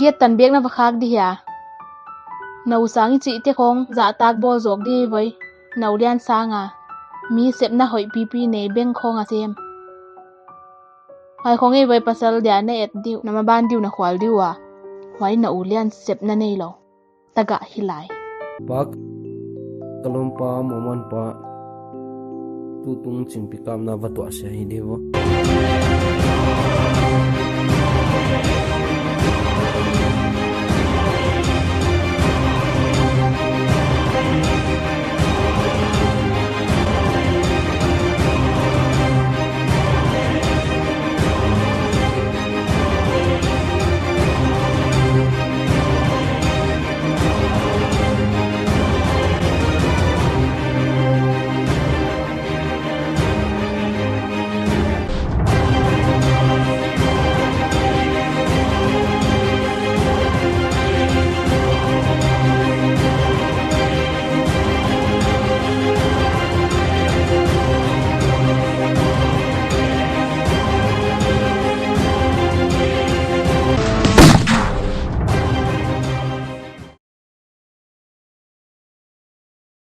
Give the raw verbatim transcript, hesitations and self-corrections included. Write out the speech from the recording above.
Hiai tan bek na va khak di hia? Na u sang i chihte khong zahtak bawl zawk di voi. Na u lian sanga mi sepna hoih pipi nei beng khong a sem. Huai khong ei voi pasal dia na et diu, na maban diu, na khual diu a. Huai na u lian sepna nei lou. Tagah hi lai. Pa, ka lawmpa, Moman pa, tutung chingpi kamna va tuah sia hi di vo.